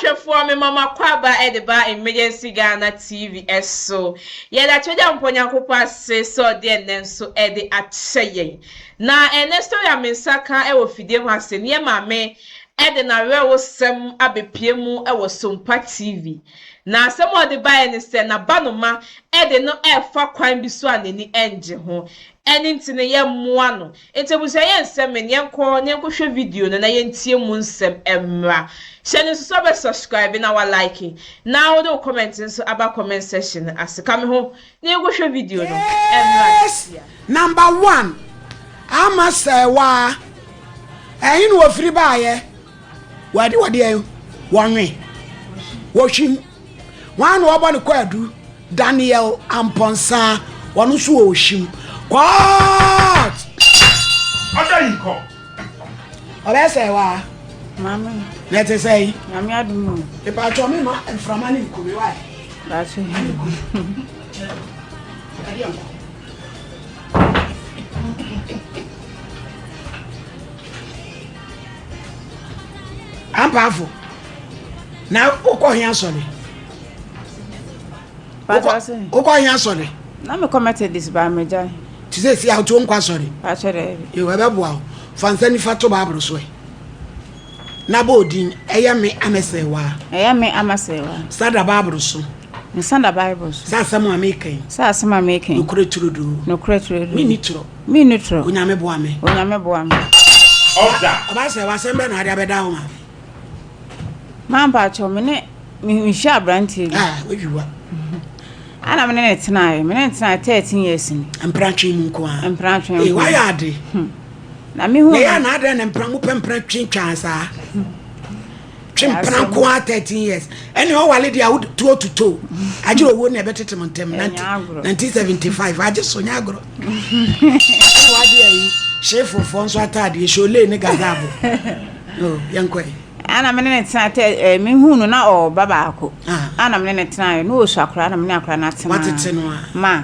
ahwɛfoɔ me mama kwaba de ba Emergency Ghana TV so. Yɛda Twagya Nyankopɔn ase sɛ ɔde ɛnnɛ nso de akyɛ yɛn. Na ɛnnɛ story a me nsa ka wɔ fidie ho ase ne yɛ maame de n'awerɛhosɛm abɛpie mu wɔ Sompa TV. Na asɛm a ɔde baeɛ ne sɛ n'abanoma de no ɛrefa kwan bi so a n'ani ngye ho. Ɛne nti no yɛmmoa no. Nti abusua yɛ nsɛm ne yɛnkɔ ne yɛnkɔhwɛ video no na yɛntie mu nsɛm mmra. Hyɛ no nso sɛ wobɛ subscribe na wa like na wode wo comment nso aba comment section no ase. Ka me ho na yɛnkɔhwɛ video no mmra. Yes, number one, Ama Serwaa, ɛhe na wɔfiri baayɛ? Wɔde wɔde wɔnwe, wɔhwim. Wɔn na wɔbɔ no kwaadu, Daniel Amponsah, wɔn nso wɔ ohwim. Court! Ɔda yi kɔ. Ɔbɛyɛ Serwaa. Maame. Na ɛte sɛ yi. Nyame adom o. Ìpàtɔ mi ma mframa ne nkumi wa. Baako. Ɛdeɛ nkɔ. Ampaafo, na wokɔ he asɔre? Wokɔ he asɔre? Na mekɔ Methodist ba megyae. Te sɛ si a wotu nkɔ asɔre? Pakyɛ dɛ. Yo, ɛbɛboa wo. Fa nsa nifa to Bible so ɛ. Na bɔ odin, ɛyɛ me amɛsɛwa. Ɛyɛ me amasɛwa. Sada Bible so. Nsa da Bible so. Sɛ asɛm a meka yi. Sɛ asɛm a meka yi. Nokorɛ turodoo. Nokorɛ turodoo. Menni torɔ. Menni torɔ. Onyame boa me. Onyame boa me. Ɔda. Ɔbaa sɛ wasɛm bɛn na ade abɛda wo maame? Maa mpakyɛw me ne mehyia aberanteɛ bi. Ah, wadwiwa. Ana me ne ne tenaeɛ. Me ne ne tenaeɛ 13 years ni. Mpratwe mu nko ara. Mpratwe Ee, nko wayɛ ara. ade. Na mehu Na ɛyɛ a na adɛn na mpra mopɛ mpra twintwaa saa? Twe mpra nko ara 13 years. Ɛne ɔwale deɛ a wo tuo tuto. Agye owuo na ɛbɛtete mo ntɛm. Ɛnyɛ agorɔ. 1975 agye so nyɛ agorɔ. Ɛna wagye ayi hyeefofoɔ nso ataadeɛ Sholay ne Gazabo. Oh, yɛnkɔ yi. Ana me ne ne tena tɛ ɛ mehu no na ɔba baako. Ah. Ana me ne ne tenaeɛ na ɔsu akwaraa na me ne akwaraa no atena. Watete no a. Ma.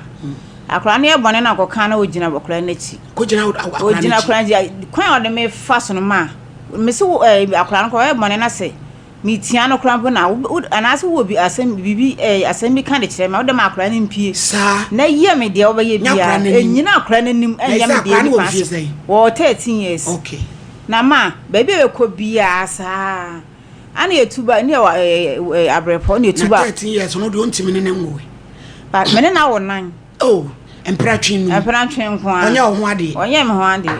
Akwaraa no yɛ bɔne na ɔkɔka na ɔgyina akwaraa no akyi. Kɔgyina akwaraa no Ɔgyina akyi. akwaraa no akyi. Kwan a ɔde me fa so no ma. Mese wo ɛ akwaraa no koraa ɔyɛ bɔne na sɛ metia no koraa mpo na wo anaasɛ wowɔ bi asɛm biribi ɛ asɛm bi ka de kyerɛ me a wode ma akwaraa no mpie. Saa. Na yɛ me deɛ wobɛyɛ Nyɛ akwaraa biara. no anim. Ɛnyina akwaraa no anim Na ɛnyɛ ɛsɛ me deɛ akwaraa no ɛni wɔ kwan mfie so. sɛn? Wɔwɔ 13 years. Okay. Na ma baabi a yɛkɔ biara saa ana yɛtu ba ne yɛwɔ ɛ ɛ abrɛpɔ ne yɛtu Na ba. 13 years no deɛ ɔntumi ne ne nwoe. Ba me ne no awo nan. Oh, mpratwe num. Mpratwe nko ara. Ɔnyɛ wo ho adeɛ. Ɔnyɛ me ho adeɛ.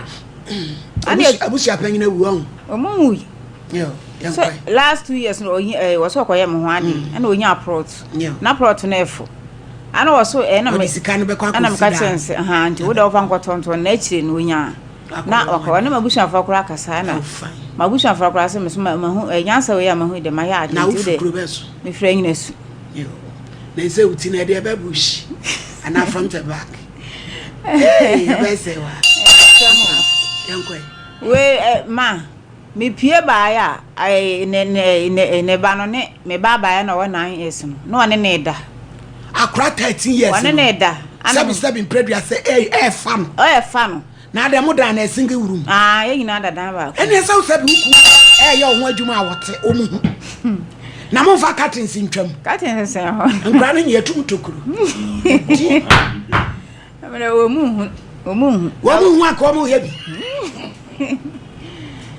Ana Abusua abusua panyin awu ɔho. Ɔmo nwui. Yo, yɛnkɔ. So last 2 years no ɔyi ɛ wɔsɛ ɔkɔyɛ me ho adeɛ ɛna onya plot. Yo. Na plot no ɛfo. Ana wɔso ɛna Ɔde me sika no bɛkɔ ɛna akɔsi meka kyerɛ daa. no sɛ ha nti wo deɛ wofa nkɔtɔntɔn na akyire no onya na Akɔyɛ ɔkɔ ho ɔne m'abusuafoɔ koraa kasa ɛna Oh, fine. m'abusuafoɔ koraa sɛ me so ma mahu ɛ nyansa wei a mahu yi deɛ mayɛ adeɛ Na nti wo wofi deɛ kuro bɛɛ so. mefiri anyina su. Yo. Na ɛsɛ wo ti na ɛde ɛbɛ bush. Anaa front and back. Hey, ɛbɛyɛ sɛ wa. Yɛnkɔ yi. Wei ɛ ma mepie baeɛ a ɛɛ ne ne ne ne ba no ne me ba baeɛ na ɔwɔ 9 years no na ɔne ne da. Akora 13 years Ɔne no. ne da. Ana Sɛbi sɛbi mprɛdua sɛ ɛyɛ ɛɛfa no. Ɔyɛ fa no. Na adɛ mo dan na single room. Ah, yɛn nyinaa da dan baako. Ɛne ɛsɛ wo sɛbi wo ku ɛyɛ wo ho adwuma a wɔte wɔn ho. Na momfa curtains ntwam. Curtains sɛn hɔ. Nkora no nyɛ tum tokuro. Di. Ɛmɛ wɔn mu hu wɔn mu hu. Wɔn mu hu anka wɔn yɛ bi.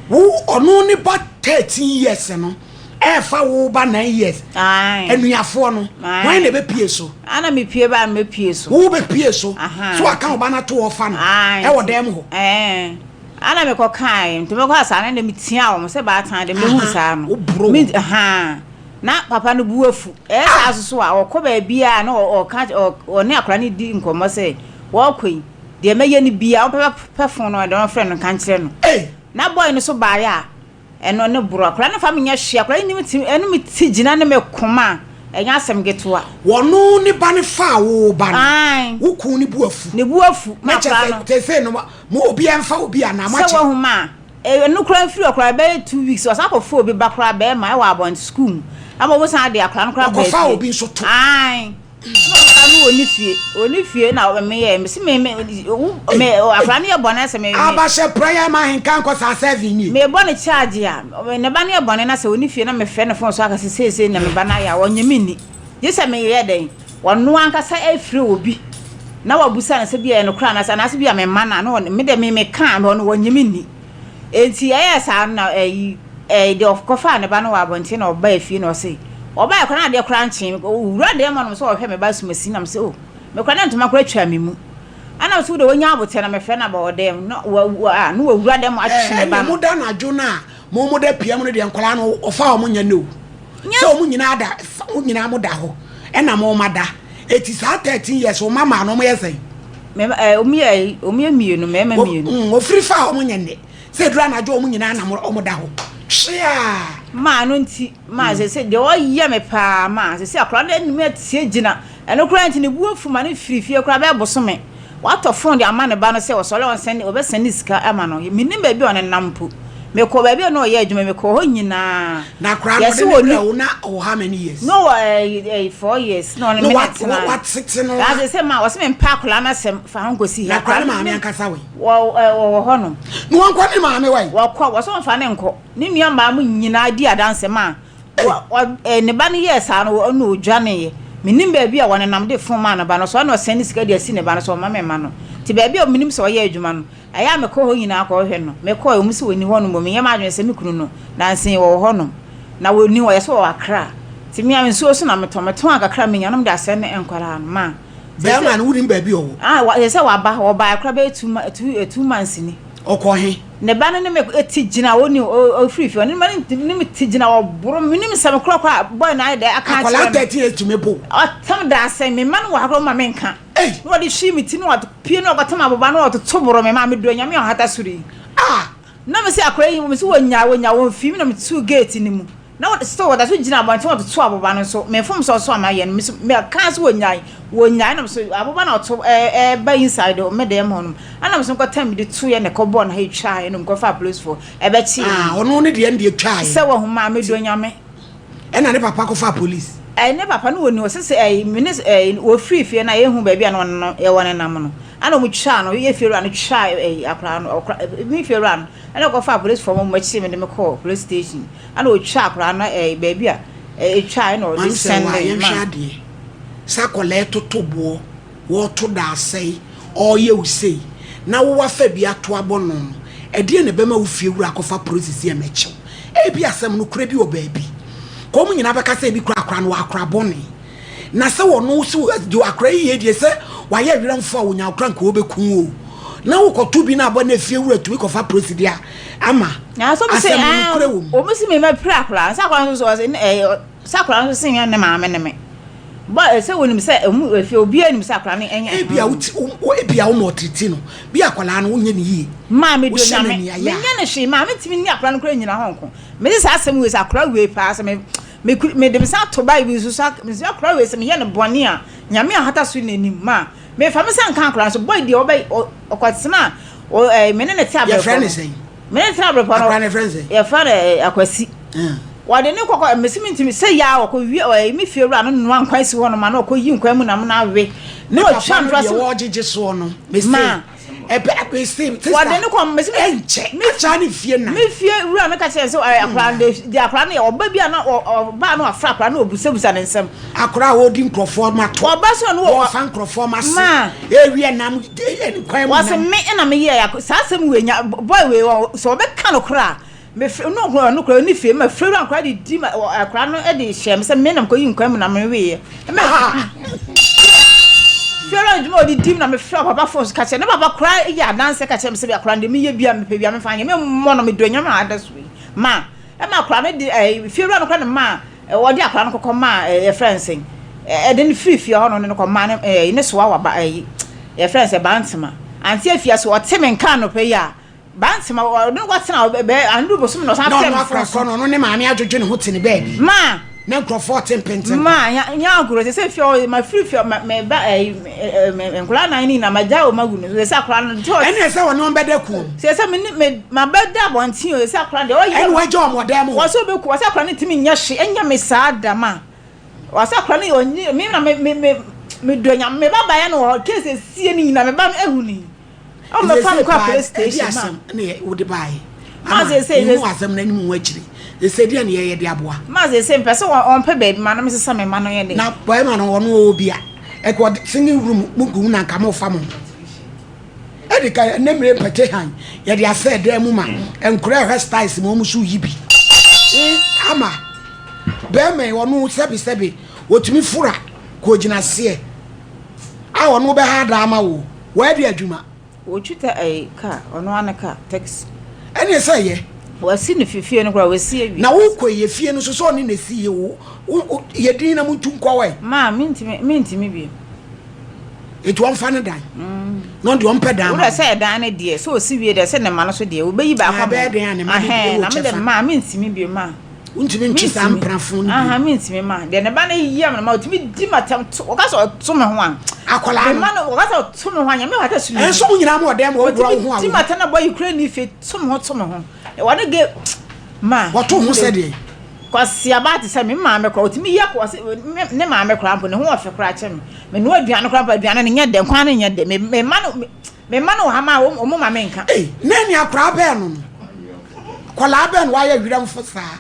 Wo ɔno ne ba 13 years no ɛɛfa wo ba 9 years. Ayi. Anuafoɔ no Aye. wɔn na ɛbɛpie so. Ana mepie ba mepie so. Wo bɛpie so. Aha. So aka wo ba no ato hɔ fa no. Aye. Ɛwɔ dan mu hɔ. Ɛɛ. Ana mekɔ kae nti mekɔ asa na ne metia wɔn sɛ baatan de mehu Aha. saa no. Wo boro Me wɔn. aha. Na papa no bu afu. Ɛyɛ saa so so a ɔkɔ baabi a na ɔka ɔne akwaraa no di nkɔmmɔ sɛ wɔkɔ yi deɛ mɛyɛ no bia wɔpɛ pɛ phone no ɛde wɔfrɛ no nka nkyerɛ no. Ei. Na boy no so baeɛ a ɛno ne boro akwaraa no fa menyɛ hwee akwaraa no nim ti ɛno me ti gyina ne me koma a ɛnyɛ asɛm ketewa. Wɔno ne ba no fa wo ba no. Ae. Wo kun ne bu afu. Ne bu afu. Na Ma kyɛ akwaraa no. sɛ te sɛ no mo obi ɛmfa obi anaa mo Sɛ akyɛ. wahu ma a ɛno koraa mfiri hɔ koraa bɛyɛ 2 weeks ɔsan akɔfa obi ba koraa bɛrima ɛwɔ abɔnten school mu ama wɔn san de akwaraa no koraa baa Ɔkɔfa fie. obi nso to. Ae. Ɛna ɔka no wɔ ne fie, wɔ ne fie na meyɛ, mese me me wo me akwadaa no yɛ bɔne sɛ me me. Abahyɛ prayer ma ahenka nkɔ saa seven nie. Mebɔ no charge a, ne ba no yɛ bɔne na sɛ wɔ ne fie na mefrɛ no phone so aka sɛ seesei na me ba no ayɛ a, ɔnnye me nni. Gye sɛ meyɛ dɛn? Ɔno ankasa afrɛ obi na wabusa no sɛ bi a ɛyɛ nokorɛ anaasɛ anaasɛ bi a memma no a na ɔno me deɛ me meka a ɔno ɔnnye me nni. Enti ɛyɛɛ saa no na ɛyi ɛɛ deɛ ɔkɔfaa ne ba no wɔ abɔnten na ɔbaa fie na ɔse ɔbaeɛ koraa na adeɛ koraa nkyee ɔwura dan mu hɔnom sɛ ɔhwɛ me ba asumasi na mese oh me koraa na ntoma koraa twa me mu ɛna ɔse wode wanya aboterɛ na mefrɛ no aba ɔdan mu na wa wa a na wawura dan mu atwe me ba Ɛnna no. moda anadwo no a mo moda pia mu no deɛ nkwadaa no ɔfa wɔn nyɛ no o sɛ wɔn nyinaa da mo nyinaa mo da hɔ ɛna mo ma da eti saa 13 years wɔn mama no wɔn yɛ sɛn. Mɛma ɛɛ wɔn yɛ wɔn yɛ mmienu mmarima mmienu. Wɔfiri fa a wɔn nyɛ nnɛ sɛ eduru anadwo wɔn nyinaa na wɔn da hɔ hweaa. Maa no nti maa sɛ sɛ deɛ ɔyɛ me paa maa sɛ sɛ akwadaa no anim atie gyina ɛno koraa nti ne bu afu ma no firi fie koraa bɛyɛ bosome watɔ phone de ama ne ba no sɛ ɔsɔre a ɔnsɛne ɔbɛsɛne sika ama no mennim baabi a ɔnenam mpo mekɔ baabi a na ɔyɛ adwuma mekɔ hɔ nyinaa Na akwadaa no yɛse ɔde ne wɔni brɛ wo na ɔwɔ how many years? No wɔ ɛɛ ɛɛ 4 years na ɔne Na me na wa tena. watete no Na a. sɛ sɛ ma ɔsɛ me mpa akwadaa no asɛm fa ho nkɔsi Na ha. akwadaa no Akwadaa no maame ne ankasa wɛ? wɔ ɛɛ wɔwɔ hɔ nom. Na wɔnkɔ ne maame wɛ? Wɔkɔ wɔsɛ wɔmfa ne nkɔ. Ne nua mmaa mu nyinaa di adanse ma wɔ wɔ ɛɛ ne ba no yɛɛ saa no ɔno odwaneeɛ. Menim baabi a wɔnenam de fon maa ne ba no so ɔna ɔsɛn ne sika de asi ne ba no so ɔmma me mma no. Nti baabi a menim sɛ ɔyɛ adwuma no Ɛyɛ a mekɔ hɔ nyinaa kɔhwehwɛ no. Mekɔe, wɔn se wɔnni hɔnom mmom menyɛ m'adwene sɛ me kunu no, nansa yi wɔwɔ hɔnom. Na wɔnni hɔ, yɛse wɔwɔ Accra. Nti me a nsuo so na metɔn, metɔn a kakra a menya no mede asɛne nkwadaa no. Ma, seesei. Bɛɛma no wonim baabi a ɔwɔ? Ah, wa, seesei waba, ɔbaeɛ koraa bɛyɛ 2 months ni. Ɔkɔ he? Ne ba no ne me te gyina, ɔni, ɔfiri fie, ɔne ne ba no ne me te gyina, ɔboro me, menim nsɛm korɔ koraa a boy no ayɛ dɛ aka Akwadaa akyerɛ me. 13 years tumi bo wo? Ɔtam da asɛn, me mma no wɔ ha koraa ɔmma menka. Ei! Na ɔde hwee me ti na ɔpue na ɔkɔtam aboba na ɔtoto boro me ma medɔ Nyame a ɔhata soro yi. Ah! Na mese akora yi mese wɔnya wɔnya wɔn fi me na metuu gate no mu. Na wɔ still wɔda so gyina abɔnten wɔtoto aboba no nso me mfomsoɔ nso a mayɛ no mese mekaa sɛ wɔnyae wɔnyae na mese aboba na ɔto ɛɛba inside me dɛm hɔ nom ɛna mese nkɔtam bi de toeɛ na ɛkɔbɔɔ no ha ɛtwaeɛ na mekɔfaa policefoɔ ɛbɛkyee Ah, ɔno ne deɛ no deɛ twaeɛ. Sɛ wahu maa medɔ Nyame. Ɛna ne papa kɔfaa police. Ɛɛ ne papa no wɔ ni hɔ sese ɛɛ me ne ɛɛ wɔfiri fie no a yɛnhu baabi a na ɔno no yɛwɔ ne nam no ɛna wɔn twaa no yɛ fie wura no twaa ɛɛ akwadaa no ɔkora me fie wura no ɛna ɔkɔfaa police fɔ wɔn akyi me de me kɔɔ police station ɛna ɔtwaa akwadaa no ɛɛ baabi a ɛɛ twaa ɛna ɔde Maame sɛ wa sɛnde yɛnhwɛ ma. adeɛ sɛ akwadaa ɛtoto boɔ wɔɔto da asɛe ɔɔyɛ wo sei na wo wafa bi ato abɔ no no ɛdeɛn na ɛbɛma wo fie wura akɔfa polisi sɛ ɛmɛkye wo ebi asɛm no korɛ bi wɔ baabi ka wɔn nyinaa bɛka sɛ ebi kora akora no wɔ akora bɔne na sɛ wɔno so deɛ akora yi yɛ deɛ sɛ wayɛ werɛmfo a wɔnya akora nka wɔbɛku o na wokɔto bi no abɔ na efie wura tumi kɔfa polisi deɛ ama asɛm no korɛ wɔ mu. Wɔn si mi ma pira akora sɛ akora nso so ɔsɛ ɛɛ sɛ akora nso sɛ ne maame ne me bɔ sɛ wɔnim sɛ ɔmu efie obiara nim sɛ akora no ɛnyɛ. Ebi a woti ebi a wɔn ɔtete no bi akwadaa no wonyɛ ne yie. Maame do nyame menyɛ ne hwee maame ntumi ni akora no kora nyina hɔ nko mede saa asɛm wei sɛ akora wei paa sɛ me me mede me sa ato Bible so so me akora wei sɛ meyɛ no bɔne a Nyame ahata so n'anim ma mefa me sa nka akora no so boy deɛ ɔbɛ ɔkɔtena ɛ me ne ne te abrɛpɔ yɛfrɛ ne sɛn me ne te abrɛpɔ no akora ne frɛ ne sɛn yɛfrɛ no Akwasi wɔde ne kɔkɔ mesi mi ntumi sɛ yaa ɔkɔ wie ɛ me fie wura no noa nkwan si hɔ no ma na ɔkɔ yi nkwan mu nam na awe ne papa no deɛ wɔgyegye soɔ no mese ɛbɛ mese sista wɔde ne kɔ mesi ɛnkyɛ akyɛ ne fie na me fie wura no ka kyerɛ sɛ ɛ akora de de akora no yɛ ɔba bi a na ɔba no afra akora no obusabusa ne nsɛm akora a wɔdi nkurɔfoɔ ma to ɔba so no wɔfa nkurɔfoɔ ma se ewie nam nkwan mu wɔse me ɛna me yɛ saa asɛm wei nya boy wei sɛ ɔbɛka no koraa Mefrɛ no kora no kora ne fie ma frɛ wura nkora de di ma akora no de hyɛ me sɛ me na mekɔyi nkwan mu na meweeɛ. Fie wura adwuma ɔde di na mefrɛ papa fon so ka kyerɛ ne papa kora yɛ adanse ka kyerɛ me sɛ akora no de meyɛ bia mepɛ bia memfa nyɛ memmɔ no medɔ nyame a ada so yi ma ɛma akora no de fie wura no kora ne ma wɔde akora no kɔkɔ ma yɛfrɛ no sɛn ɛde no firi fie hɔ no ne no kɔ ma ne ne soa waba yɛfrɛ no sɛ Bantama ante afia so ɔte me nka anɔpa yi a Bantama ɔne no kɔtena bɛyɛ andu bosom na ɔsan Na frɛ ɔno me akora fon so. korɔ no, ɔno ne maame adwodwo ne ho te ne baabi. Ma. Na nkurɔfoɔ te mpenten Ma, nya, nya agorɔ, sɛ sɛ fie hɔ, mafiri fie hɔ, ma, me ba, ɛyi, ɛ, ɛ, nkwadaa nan no nyinaa, magya wɔn agu no so, sɛ sɛ akwadaa no, nti ɔ. Ɛnna ɛsɛ wɔne wɔn bɛda kuo mu. Sɛ sɛ me ne, me, mabɛda abɔnten o, sɛ sɛ akwadaa no deɛ ɔyɛ. Ɛnna wagya wɔn wɔ dan mu hɔ. Wɔ sɛ ɔbɛku, wɔ sɛ akwadaa no ntumi nyɛ hwee, ɛnyɛ me saa da ma. Wɔ sɛ akwadaa no, ɔnyi, me na me, me, me. Medɔ Nyame. Me ba baeɛ no wɔ hɔ. Case esie no nyinaa me ba no ehu ni. Ɔmo bɛfa me kɔ police station ma. Ɛdi asɛm ne wode baeɛ. Ama mehu asɛm no anim ho akyiri. Sɛ deɛ ne yɛyɛ de aboa. Ma sɛ sɛ mpɛ sɛ ɔmpɛ baabi ma no mesesa me ma no yɛ dɛ. Na bɛrima no ɔno ɔwɔ bi a ɛkɔ ɔde singing room mu gu na nka mo fa mo ho. Ɛde ka ɛnɛ mmire mpɛte han yɛde asɛ dan mu ma nkora ɛhwɛ styles mu wɔn so yi bi. Ama bɛrima yi ɔno sɛbi sɛbi otumi fura kɔ gyina seɛ a ɔno bɛha adaa ama wo wɔadi adwuma. Wɔtwi ta ɛyi car, ɔno ara ne car, taxi. Ɛneɛ sɛ ɛyɛ. Wasi ne fi fie no koraa wasi awie. Na wo kɔ yɛ fie no so sɛ ɔne na esi yɛ wo wo yɛ din na mo ntu nkɔ wɛ. Maa mentumi mentumi bio. Eti ɔnfa ne dan. Na ɔno deɛ ɔmpɛ dan ma Wura sɛ ɛdan no deɛ sɛ ɔsi wie deɛ sɛ ne mma no so deɛ wɔbɛyi baako ama Ɛbɛyɛ den a ne mma no deɛ wɔ kyɛfa. Na me deɛ maa mentumi bio maa. Wontumi ntwe saa mprafo no bio. Aha, mentumi ma. Deɛ ne ba no yɛ me no ma ɔtumi di m'atɛm to. Wɔka sɛ ɔto me ho a. Akwadaa no. Me ma no, wɔka sɛ ɔto me ho a, nyame hata su. Ɛnso mo nyinaa mo wɔ dɛm wɔ wura wo ho a. Ɔtumi di m'atɛm na bɔ Ukraine fe to me ho to me ho. Wɔne ge ma. Wɔto ho sɛ deɛ. Kwasi abaa te sɛ me maame koraa ɔtumi yɛ kɔ ɔse ne maame koraa mpo ne ho ɔfɛ koraa kyɛ me. Me noa aduane koraa mpo aduane no nyɛ dɛ nkwan no nyɛ dɛ. Me me ma no Me mma no wɔ ha ma wɔn ma me nka. Ei na ɛne akoraa bɛn no no akwadaa bɛn no wayɛ werɛmfo saa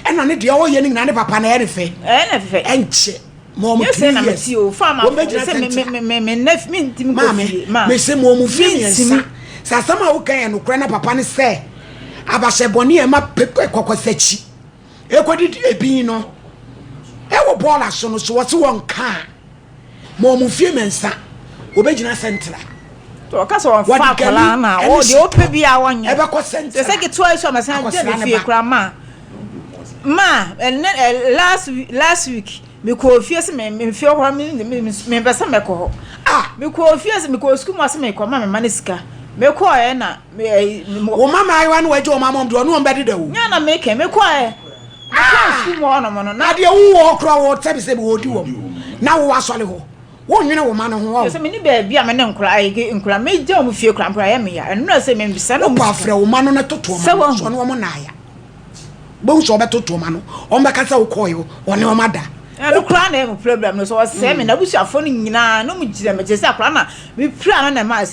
ɛna ne deɛ ɔyɛ no nyinaa ne papa na ɛyɛ ne fɛ ɛyɛ ne fɛ ɛnkyɛ ma wɔn 3 years wɔn bɛgyina sɛntra maame mese ma wɔn fie mmiɛnsa sɛ asɛm a woka yɛ nokorɛ na papa ne sɛ abahyɛ bɔne a ɛma kɔkɔsakyi ɛkɔdidi ebi no ɛwɔ bɔɔla so no so wɔse wɔn kaa Ma wɔn mfie mmiɛnsa, wɔbɛgyina sɛntra. Ɔka sɛ wɔmfa akwadaa no a, ɔ deɛ ɔpɛ bi a wɔnyɛ. Ɛbɛkɔ sɛntra. Sɛ ketewa yi so a mɛsan gye ne fie koraa ma. Ma ɛnɛ last last week mekɔɔ fie sɛ me me fie hɔ me me mepɛ sɛ mɛkɔ hɔ. Ah. Mekɔɔ fie sɛ mekɔɔ sukuu mu ase mekɔ ma me ma ne sika. Mekɔɔ ɛ na me ɛ. Wo ma maayewa no wɔagye wɔn ama wɔn deɛ ɔne wɔn bɛdeda o. Nyɛ na mekɛ mekɔɔ ɛ. Ah! Na deɛ wowɔ hɔ koraa wɔ sɛbi sɛbi wɔdi wɔm na wowɔ asɔre hɔ wonnwene wo ma no ho ɔ. Sɛ mene baabi a mene nkora ayɛ nkora megya wɔn fie koraa mpo ayɛ me ya ɛno na sɛ mebisa no. Wopɔ afrɛ wo ma no na toto wɔn ano sɛ ɔne wɔn naaya wobɛhu sɛ ɔbɛtoto wɔn ano wɔn bɛka sɛ wokɔɔyɛ ɔne wɔn ada. Ɛno koraa na ɛyɛ mo problem no sɛ ɔsɛe me n'abusuafoɔ no nyinaa na wɔn gyina m'akyi sɛ akora na mepira no na ɛma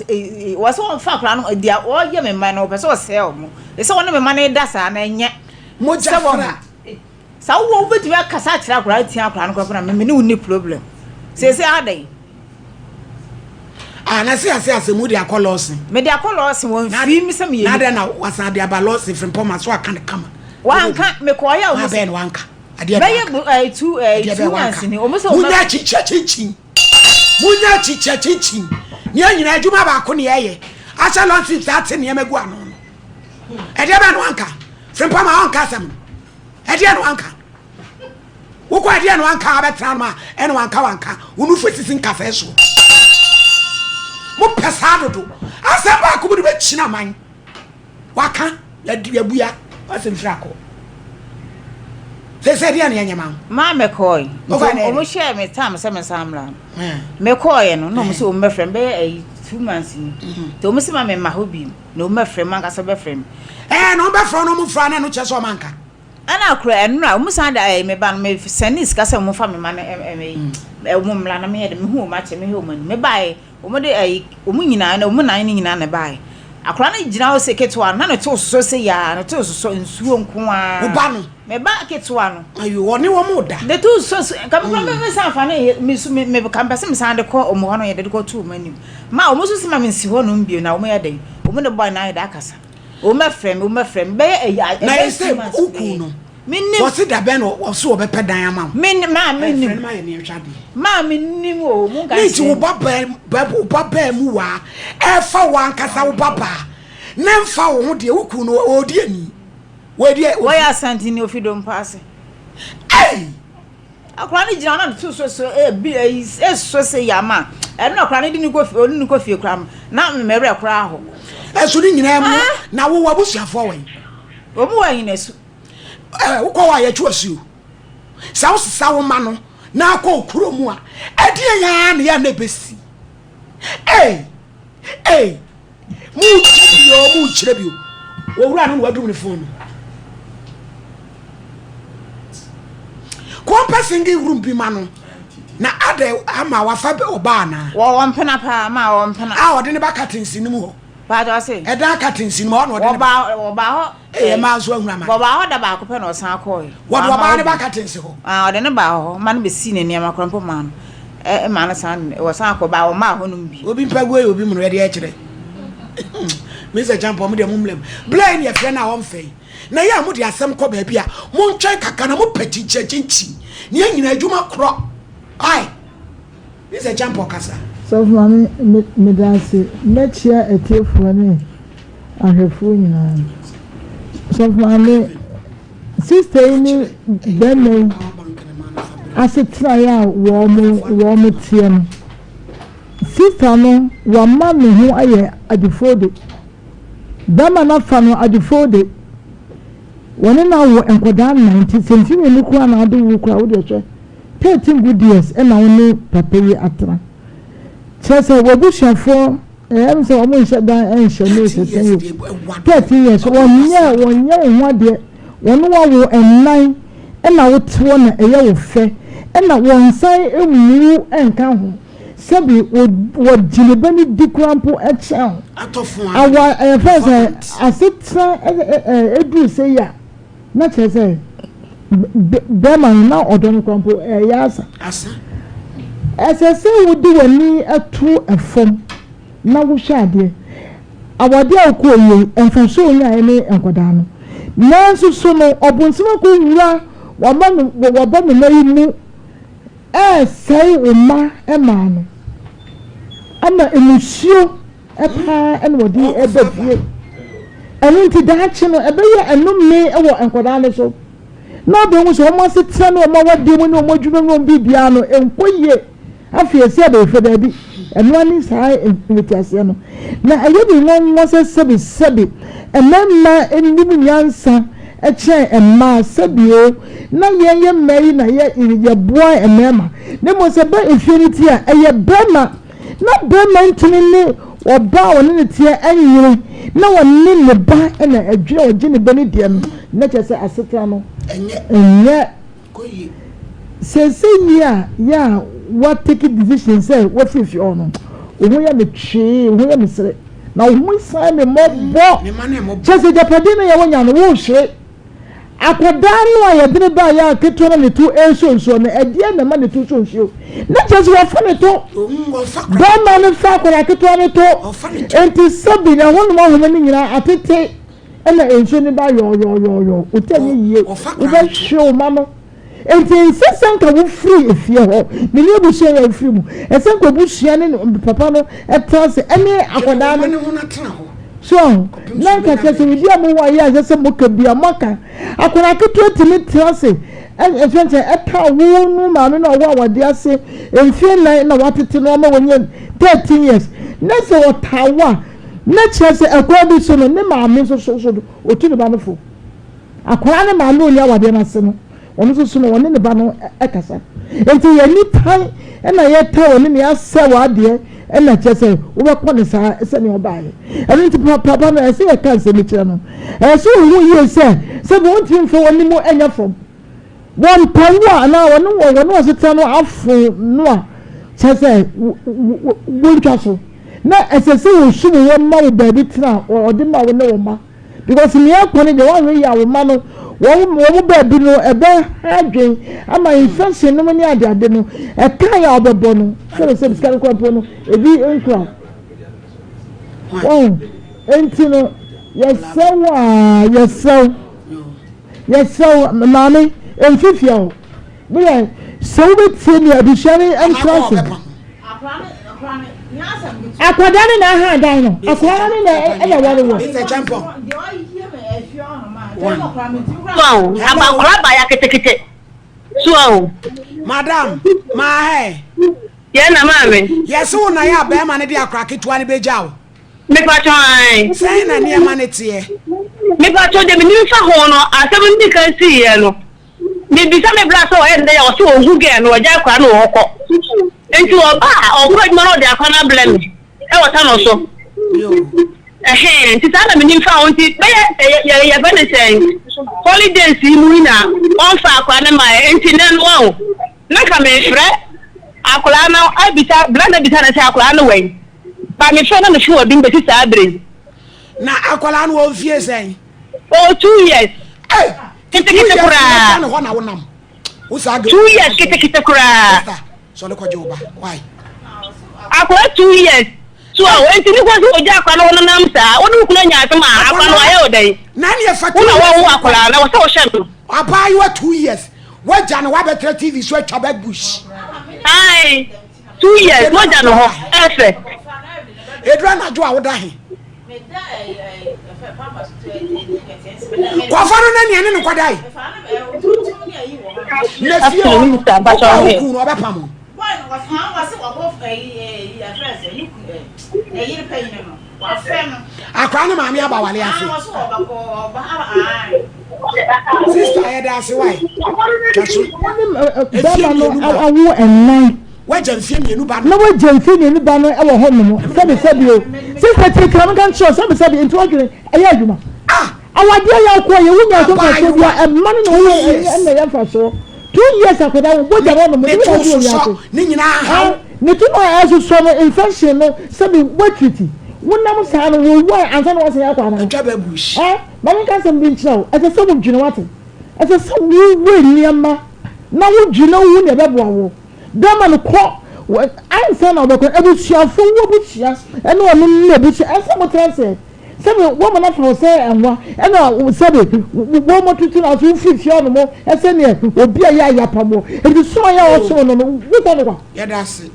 wɔ sɛ wɔmfa akora no deɛ ɔyɛ me mma no wɔpɛ sɛ ɔsɛe wɔn sɛ wɔne me mma no da saa na ɛnyɛ. Mogya Sɛ fra. Sɛ wowɔ wobɛtumi akasa akyerɛ akwadaa atia akwadaa no koraa na me ne wo nni problem. Seesei adɛn? Ah, na se ase ase mu de akɔ lɔɔsen. Mede akɔ lɔɔsen wɔn fii mi sɛ meyɛ. Na adɛn na wasan de aba lɔɔsen firi mpɔma so aka ne kama. Wanka mekɔɔyɛ a wɔn sɛ. Abɛn wanka. Adeɛ bɛyɛ ɛɛ tu ɛɛ 2 months ni wɔn sɛ wɔn. Munya kyikyɛ kyinkyin. Munya kyikyɛ kyinkyin. Nea nyinaa adwuma baako ne ɛyɛ. Ahyɛ lɔɔsen saa te nneɛma gu ano no. Ɛdeɛ bɛn na wanka? Frimpong ma ɔnka asɛm no. Ɛdeɛ na wanka? Wokɔ ɛdeɛ na wanka abɛtena no ma ɛna wanka wanka. Wo nufu sisi nkasɛɛ soɔ. Mopɛ saa dodo. Asɛm baako mu de bɛkyina aman. Waka yɛabua asɛm firi akɔ. Sɛ sɛ ɛdeɛ na yɛnyɛ ma wo. Maa mekɔe. Nti ɔmo hyɛɛ me time sɛ mensan mmra no. Mekɔeɛ no na ɔmo sɛ ɔmo bɛfrɛ me bɛyɛ ɛyi 2 months ni. Nti ɔmo sɛ ma memma hɔ bio. Na ɔmo bɛfrɛ me ankasa bɛfrɛ me. Ɛɛ na ɔmo bɛfrɛ wo na ɔmo mfrɛ na ɛno kyerɛ sɛ ɔmo anka. Ɛna kora ɛno a ɔmo san de ɛɛ me ba no me sɛnde sika sɛ ɔmo fa me ma no ɛɛ ɛɛ ɔmo mmra na meyɛ de mehu ɔmo akyɛ mehwɛ ɔmo anim. Mebaeɛ ɔmo de ɛyi ɔmo nyinaa na ɔmo nan no nyinaa na ɛbaeɛ. Akwadaa no gyina hɔ sɛ ketewa no na ne to sosɔ sɛ yaa ne to sosɔ nsuo nko ara. Wo ba no? Me ba ketewa no. Ayo ɔne wɔn da. Ne to sosɔ so nka me kora me me san fa ne me so me me ka mpɛ sɛ me san de kɔ ɔmo hɔ no yɛ de kɔ to ɔmo anim. Ma ɔmo nso se ma me nsi hɔ nom bio na ɔmo yɛ dɛn ɔmo ne boy no ayɛ dɛ akasa. Ɔmo bɛfrɛ me ɔmo bɛfrɛ me bɛyɛ ɛyi a. Na yɛ sɛ wo kun no. Me nim. Wɔsi da bɛn na ɔsi ɔbɛpɛ dan ama wo. Me maa me nim. Ɛfrɛ no ma yɛ ne nhwɛ adeɛ. Maa me nim o mo nka nkyerɛ. Ne nti wo ba bɛɛ wo ba bɛɛ mu waa ɛfa wo ankasa wo ba baa ne nfa wo ho deɛ wo kun no ɔdi ani. Wɔdi. Wɔyɛ asantini ofi dompa ase. Ei. Akwadaa no gyina hɔ na ne to so so ebi eyi esoso sɛ yama ɛno na akwadaa no de ne kɔ fie ɔne ne kɔ fie koraa na mmerɛ koraa hɔ. Ɛso ne nyinaa mu na wowɔ abusuafoɔ wɔ yi. Wɔn wɔ anyinasu. Ɛɛ wokɔ hɔ a yɛtwe asuo sɛ wosesa wo ma no na akɔ okuro mu a ɛdeɛ yɛn na yɛn na ebesi ee ee. Mo kyerɛ bio, mo kyerɛ bio. Owura no na wadum ne phone no. Kɔmpɛ single room bi ma no. Na adɛn ama wafa ɔbaa anaa? Wɔwɔ mpena paa ma wɔwɔ mpena. A ɔde ne ba curtains no mu hɔ. Paatɔ ɔse. Ɛdan curtains no mu hɔ na ɔde ne ba. Wɔbaa wɔbaa hɔ. Ee mmaa nso ahunu amane. Wɔbaa hɔ da baako pɛ na ɔsan kɔɔe. Wɔde ɔbaa no ba curtains hɔ. Ah ɔde ne baa hɔ ma no bɛsii ne nneɛma koraa mpo maa no ɛ maa no san wɔsan kɔ baa wɔmaa hɔ nom bio. Obi mpa guo yɛ obi mono ɛde ɛkyerɛ. Mr. Champon mo deɛ mo mmerɛ mu. Bla yi ne yɛfrɛ no a ɔmfɛ yi. Na yɛ a mode asɛm kɔ baabi a montwɛn kakra na mopɛ kyinkyiakyinkyin ne yɛn nyinaa adwuma korɔ. Ae. Mr. Champon kasa. Sɔfo Maame, me meda ase. Mɛkyia atiefoɔ ne ahwɛfoɔ nyinaa. Sɔfo Maame, sister yi ne bɛrima yi asetenaeɛ a wɔn wɔn teɛ no, sister no wama ne ho ayɛ adefode. Bɛrima no afa no adefode. Wɔne no awo nkwadaa nnan nti sɛ mfe mmienu koraa na ade wo koraa wo deɛ hwɛ. 13 good years na wo ne papa yi atena. Kyerɛ sɛ w'abusuafoɔ ɛyɛ mi sɛ wɔn nhyɛ dan nhyɛ ne sɛ sɛn yi 13 years wɔnyɛ wɔnyɛ wo ho adeɛ wɔn wawo nnan ɛna wote hɔ na ɛyɛ wo fɛ ɛna wɔn nsan mmu nka ho sɛbi wɔgye ne ba ne di koraa mpo ɛkyɛn ho awa ɛyɛ fɛn sɛ asetena ɛduru sɛ yi a. Na kyerɛ sɛ, bɛrima no, na ɔdɔ no koraa mpo, ɛreyɛ asa. Ɛsɛ sɛ wode w'ani to fam na wohwɛ adeɛ. Awadeɛ a wokɔɔ yie, mfasoɔ a wonyaeɛ ne nkwadaa no. Nanso so no, ɔbonsam akɔwura w'abamma yi mu ɛresɛe wo mma mmaa no ama mmusuo paa na wɔde reba fie. Ɛno nti daakye no ɛbɛyɛ ɛnome wɔ nkwadaa no so. Na ɔbɛhu sɛ wɔn asetena ne wɔn awadeɛ mu ne wɔn adwuma mu ne wɔn biribiara no nkɔ yie. Afei ɛsɛ abɛɛfo daabi. Ɛno ara ne saa mfitiaseɛ no. Na ɛyɛ me nwanwa sɛ sɛbesɛbe mmarima nnim nyansa kyɛn mmaa sɛbi o na yɛn yɛ mmaa yi na yɛ yɛboa mmarima na mmom sɛ bɛ efie no ti a ɛyɛ barima na barima ntumi ne ɔbaa a ɔne ne teɛ nyere na ɔne ne ba na ɛdwene ɔgye ne ba ne deɛ no na kyerɛ sɛ asetena no ɛnyɛ Seesei yi a yɛ a wa take decision sɛ wafiri fie hɔ no, wo ho yɛ me twee, wo ho yɛ me sere, na wo ho san me mmɔbɔ. Kyerɛ sɛ agyapadeɛ no yɛ wonya no, wohwere. Akwadaa no a yɛde no baa yɛ a ketewa na ne to ɛresɔ nsuo no, ɛdeɛ na ɛma ne to sɔ nsuo? Na kyerɛ sɛ wɔfa ne to. Bɛrima no fa akwadaa ketewa no to. Enti sɛbi na ɛhɔnom ahoma no nyinaa atete. Ɛna nsuo no ba yɔɔyɔɔyɔɔyɔɔ, wo ti anyɛ yie, wobɛhwe wo ma no. Enti ɛnsɛ sɛ nka wofiri efie hɔ, me ne abusua yɛ wofiri mu. Ɛsɛ nka abusua ne papa no tena ase ɛne akwadaa no. So ahu, na nka kyerɛ sɛ biribi a mowɔ ayɛ a ɛsɛ sɛ moka bi a moaka. Akwadaa ketewa tumi tena ase ɛfɛn sɛ ɛta wo no maame no a ɔwɔ awadeɛ ase mfie nnan na watete no ama wanya 13 years. Na sɛ ɔtaa wo a, Na kyerɛ sɛ ɛkwan bi so no, ne maame nso so so no, ɔtu ne ba no fo. Akwadaa no maame a ɔnni awadeɛ no ase no, ɔno nso so no, ɔne ne ba no kasa. Nti yɛn nitan na yɛta wɔ ne ne asɛ wɔ adeɛ ɛna kyerɛ sɛ wobɛkɔ ne saa sɛnea ɔbaeɛ. Ɛno nti papa no ɛsɛ yɛka nsɛm kyerɛ no. Ɛsɛ sɛ ɔhu yie sɛ sɛbi wɔntumi mfa wɔn anim nyɛ fam. Wɔmpɛ wo a anaa wɔne wɔ wɔne w'asetena no afo no a, kyerɛ sɛ wontwa so. Na ɛsɛ sɛ wɔsum wo ma wo baabi tena a wɔde ma wo ne wo mma. Because nea ɛkɔ no deɛ woanhwɛ yie a wo mma no wɔn wɔn baabi no ɛbɛha adwen ama infection nom ne adeade no ɛka yɛ a wɔbɛbɔ no sɛde sɛ sika no kora mpo no ebi nkura wo. Wɔn nti no yɛsrɛ wo a yɛsrɛ wo. Yɛsrɛ wo, maame, mfi fie hɔ. Woyɛ sɛ wobɛtie me abusua no ntra ase. Akwadaa no na aha dan no. Akwadaa no na ɛna wɔre wɔ. So abankora ba ya ketekete. So ahu. Madam, maa hɛ. Yɛn na maame. Yɛse wo na yɛ a bɛrima no de akora ketewa no bɛgya wo. Mepatwɔ ae. Sɛn na nneɛma no teɛ? Mepatwɔ deɛ menim fa ho no, asɛm no di kan siiɛ no, mebisa me bra sɛ ɔyɛ ne dɛn a ɔse ɔhu girl no, ɔgyae akwadaa no wɔ hɔ kɔ. Nti ɔba a, ɔkɔ adwuma na ɔde akwadaa no abrɛ me ɛwɔ tunnel so. Ɛhɛn, nti saa na menim fa ho nti bɛyɛ yɛ yɛfrɛ no sɛn, holidays yi mu yi na ɔmfa akwadaa no mmaeɛ nti nnɛ no wahu, na nka mefrɛ. Akwadaa no abisa, bra no abisa no sɛ akwadaa no wɛn? Ba mefrɛ na mefrɛ ɔdum bɛsi saa berɛ yi. Na akwadaa no wɔ mfie sɛn? Ɔwɔ 2 years. Hey, Ketekete koraa. Ne hɔ na wonam. Wo saa 2 years ketekete koraa. Sister, sɔre kɔgye wo ba. Why? Akwadaa 2 years. So a nti ne kwan sɛ ogya akwadaa no wɔnenam saa, wo ne wo kunu anya asɛm a, akwadaa no wayɛ wo dɛn? Na ne ɛfa Wo na wɔwo akwadaa na wɔ sɛ wohwɛ no. Abaayewa 2 years. Wagya no wabɛtena TV so atwa back bush. Ae, 2 years mogya no hɔ ɛfɛ. Edura anadwo a woda he? Kɔfa no na nea ne no kɔda yi. Na fie hɔ no, wokɔ a wo kunu no ɔbɛpam wo. Akwadaa no maame aba wale ase. Sister yɛda ase wae. Twa so. Bɛrima no awo ɛnan. Wagya mfie 2 ba no. Na wagya mfie 2 ba no wɔ hɔ nom. Sɛbi sɛbi o. Sister tie kra meka nkyerɛ sɛbi sɛbi nti wadwene ɛyɛ adwuma. Ah! Awadeɛ yɛ akɔ yɛ wonya so mfasoɔ bia ɛma no na wɔyɛ ɛna yɛ mfasoɔ. 2 years akwadaa wo bɔgya hɔ nom. Ne to sosɔ ne nyinaa haw. Ne to no a ɛsosɔ no infection no sɛbi watriti. Wonam saa no wɔwu a ansa na wasan akɔ anaa. Atwa bɛ bush. Eh, ma menka asɛm bi nkyerɛ wo. Ɛsɛ sɛ wodwene wate. Ɛsɛ sɛ wowe nneɛma na wodwene wo nea ɛbɛboa wo. Bɛrima no kɔ ansa na ɔbɛkɔ abusuafo wo abusua ɛne ɔno ne abusua ɛsɛ mo tena ase sɛbi wɔn mo nafa wo sɛ ɛnwa ɛna sɛbi wɔn mo tutu na so wofiri fie ɔno mo ɛsɛ neɛ obi a yɛ ayapa mo ebi soma yɛ ɔsom no no wokɔ no kwa. Yɛda ase.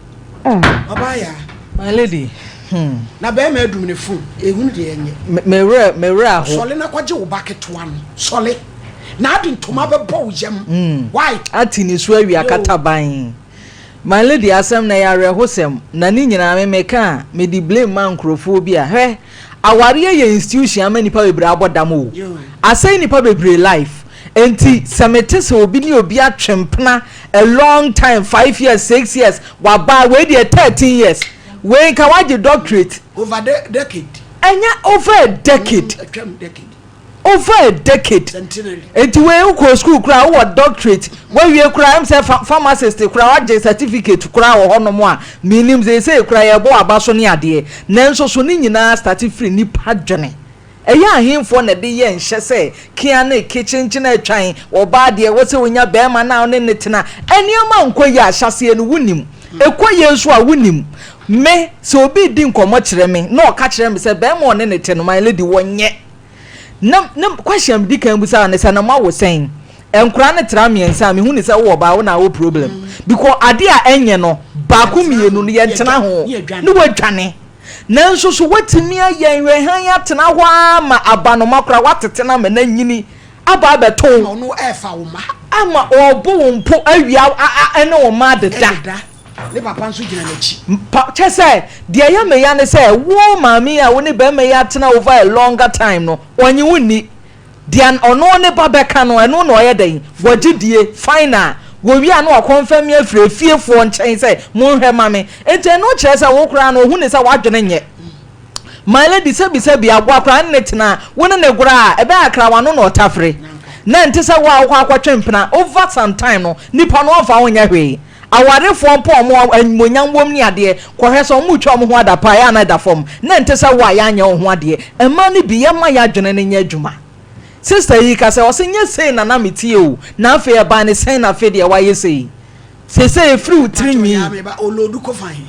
Ɔbaa yaa. My lady, hmm. Na bɛrima adum ne phone, ehunu deɛ ɛnyɛ. Me werɛ, me werɛ aho. Sɔle na kɔgye wo ba ketewa no, sɔle. Na ade ntoma bɛbɔ wo yam. Why? Ate ne su awia kataban. My lady asɛm no ɛyɛ awerɛhosɛm na ne nyinaa me meka a mede blame ma nkurɔfoɔ bi a hwɛ awareɛ yɛ institution ama nipa bebree abɔ dam o asɛe nipa bebree life enti sɛ mete sɛ obi ne obi atwe mpena a long time 5 years 6 years waba wei deɛ 13 years wei nka wagye doctorate. Over decade. Ɛnyɛ over a decade. Atwam decade. Over a decade. Centenary. Nti wei wokɔ school koraa wowɔ doctorate wawie koraa ɛm sɛ pharmacist koraa wagye certificate koraa wɔ hɔnom a menim sɛ sɛ koraa yɛbɔ aba so ne adeɛ, nanso so ne nyinaa start firi nipa dwene. Ɛyɛ ahemfoɔ na ɛde yɛ nhyɛ sɛ kea ne kekyenkyen atwan ɔbaa deɛ wɔ sɛ wonya bɛrima na ne ne tena nneɛma nkɔ yie ahyɛseɛ no wonim ɛkɔ yie nso a wonim. Me sɛ obi di nkɔmmɔ kyerɛ me na ɔka kyerɛ me sɛ bɛrima ɔne ne te no, my lady, wɔnyɛ na na question di kan busa ne sɛ na mo awo sɛn nkora ne tra mmiɛnsa a mehu ne sɛ wowɔ baa wo na awo problem, because ade a ɛnyɛ no baako mmienu no yɛntena ho ne wadwane, nanso so watumi ayɛ nhwɛhan atena hɔ ara ma abanoma koraa watete no ama no anyini aba abɛto ɔno ɛfa wo ma ama ɔbo wo mpo awia ɛne wo ma adeda. Ne papa nso gyina n'akyi. Pa kyɛ sɛ deɛ ɛyɛ me ya ne sɛ wo maame yi a wo ne bɛrima yi atena over a longer time no, ɔnye wo nni deɛ ɔno ne ba bɛka no, ɛno na ɔyɛ dɛn wɔgye die final wɔwie a na wakɔnfɛm me afiri efiefoɔ nkyɛn sɛ monhwɛ ma me. Nti ɛno kyerɛ sɛ wo koraa no ohu ne sɛ wadwene nyɛ. My lady, sɛbisɛbi aboa koraa ne ne tena wo ne ne gorɔ a ɛbɛyɛ akra wano na ɔtafere na nte sɛ wo a wokɔ akɔtwe mpena over some time no, nipa no ɔmfa wo nyɛ hwee. Awarefoɔ mpo a wɔn animuonyam wom ne adeɛ, kɔhwɛ sɛ wɔretwa wɔn ho adapaa, ɛyɛ a na ɛda fam, na ɛnte sɛ wo a yɛanyɛ wo ho adeɛ. Mmaa no bi, yɛmma yɛn adwene no nyɛ adwuma. Sister yi ka sɛ, ɔse, nyɛ sei na na meteɛ o, na afei ɛbaa ne sɛn na afei deɛ woayɛ sei? Seesei ɛfiri wo tiri Mpakyɛ nwi. yaa me ba olodu kɔ fa he?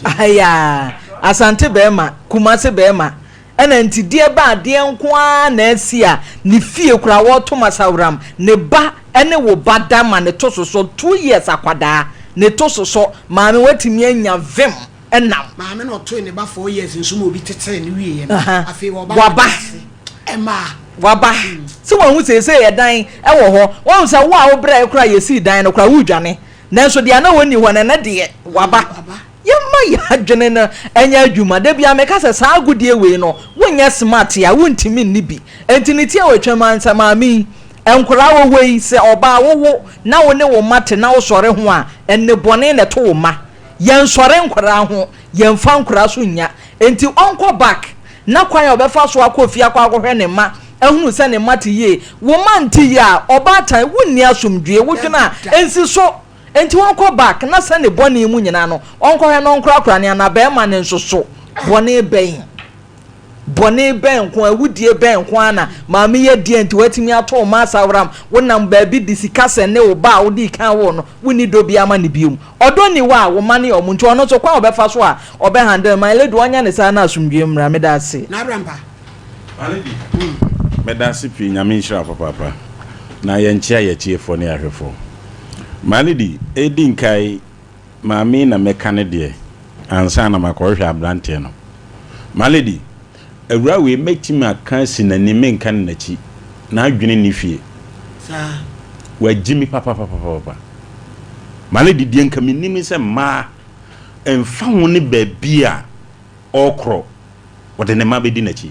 Ayaa, Asante bɛɛma, Kumasi bɛɛma, Ɛna nti deɛ ba adeɛ nko ara na asi a ne fie koraa wɔreto masaworam ne ba ne wo ba da ma ne to sosɔ 2 years akwadaa ne to sosɔ maame watumi anya vim nam. Maame na ɔtoe ne ba 4 years nso ma obi tetee no wieɛ no afei ɔba Waba. ase ɛmaa. Waba sɛ wahu seesei ɛdan wɔ hɔ wahu sɛ wo a wobrɛɛ koraa yɛsii dan no koraa woredwane nanso deɛ na wɔnni hɔ no ɛnɛ deɛ waba. Yɛmma yɛn adwene no nyɛ adwuma. Da biara meka sɛ saa agodie wei no, wonyɛ smart a, wontumi nni bi. Enti ne ti a watwam ara sɛ maame yi, nkwadaa wɔ hɔ yi, sɛ ɔbaa wowo na wo ne wo mma te na wosɔre ho a, nnebɔne na ɛto wo mma. Yɛnsɔre nkwadaa ho, yɛmfa nkwadaa so nnya. Enti ɔnkɔ back na kwan a ɔbɛfa so akɔ fie akɔ akɔhwɛ ne mma. ahunu sɛ ne mma te yie. Wo mma nte yie a, ɔbaatan, wonni asomdwoeɛ, wodwene a, ɛnsi so. Enti ɔnkɔ back na sɛ ne bɔne mu nyinaa no, ɔnkɔhwɛ na ɔnkorakora ne anaa barima no nso so. Bɔne bɛn? Bɔne bɛn nko ara, awudie bɛn nko ara na maame yi adi a nti watumi ato wo mma asaworam, wonam baabi de sika sɛnde wo ba a wodii kan woo no, wonni dɔ biara ma no biom. Ɔdɔ nni hɔ a wo mma no yɛ wɔn nti ɔno nso kwan a ɔbɛfa so a ɔbɛ handle my lady ɔnyɛ no saa na asomdwie mmra. Meda ase. Na Abrampa. My lady, meda ase pii, Nyame nhyira wo papaapa. Na yɛnkyea yɛatiefoɔ ne yɛahwɛfoɔ. My lady, edi nkae Maame yi na mɛka ne deɛ ansa na makɔhwehwɛ aberanteɛ no. My lady, awuraa wei mɛtumi aka asi n'anim menka no n'akyi. N'adwene nni fie. Saa. Wagyi me papapapapa. My lady, deɛ nka menim ne sɛ mmaa, ɛmfa ho ne baabi a ɔrekorɔ, ɔde ne mma bɛdi n'akyi.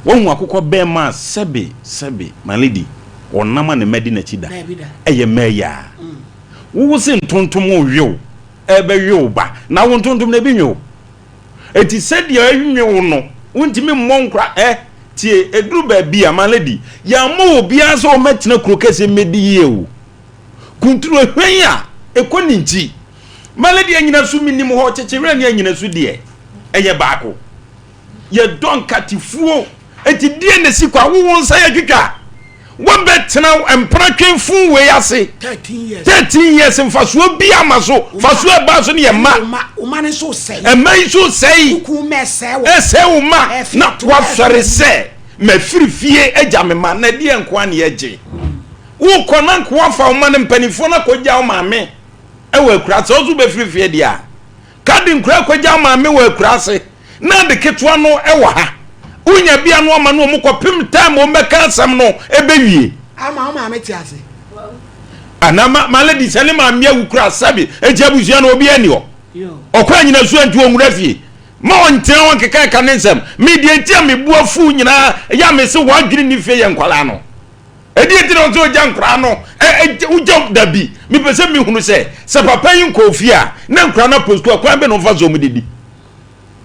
Woahu akokɔ bɛɛma a sɛbe, sɛbe, my lady, ɔnam a ne mma di n'akyi da? Ɛyɛ mmaa yi ara. Wo wo se ntontom rewe wo, ɛrebɛwe wo ba, na wo ntontom no ebi nwe wo. Enti sɛdeɛ ɛnwe wo no, wontumi mmɔ nkora. Ɛ, tie, ɛduru baabi a, my lady, yɛammɔ obiara sɛ ɔmmɛtena kuro kɛseɛ mmɛdi yie o. Kuntunu ehwan a ɛkɔ ne nkyi. Malady anyinaso menim hɔ, kyekyewerɛ ne anyinaso deɛ, ɛyɛ baako. Yɛdɔ nkatefuo, enti deɛ na ɛsi kwa, wo wo nsa yɛ twitwa. Wobɛtena mpratwe fun wei ase 13 years mfasoɔ bi ama so, fasoɔ ɛbaa so no yɛ mma. Ɛma yi nso sɛe, ɛsɛe wo mma, na wasɔre sɛ mafiri fie agya me mma, na ɛdeɛ nkoa ne yɛgye. Wokɔ na nka woafa wo mma no mpanimfoɔ no akɔgya wo maame wɔ akuraase. Sɛ wo nso wobɛfiri fie deɛ a, ka de nkura akɔgya wo maame wɔ akuraase na ade ketewa no wɔ ha. Wonya bi a na wama no wɔn kɔpem time wɔn bɛka asɛm no ɛbɛwie. Ama wo maame te ase. Ana ma ma lady sɛ ne maame awu kura sɛbi eti abusua no obi ani hɔ. Ɔkɔ anyina so nti ɔnwura fie. Ma ɔntena hɔ nkeka nka ne nsɛm. Me deɛ nti a me bu afu nyinaa yɛ a me se wɔadwene ne fie yɛ nkwadaa no. Ɛdeɛ nti na ɔsɛ ɔgya nkoraa no wogya dabi mepɛ sɛ mehunu sɛ sɛ papa yi nkɔɔ fie a na nkoraa no apɔ sukuu a kwan bɛ na ɔmfa so ɔmo didi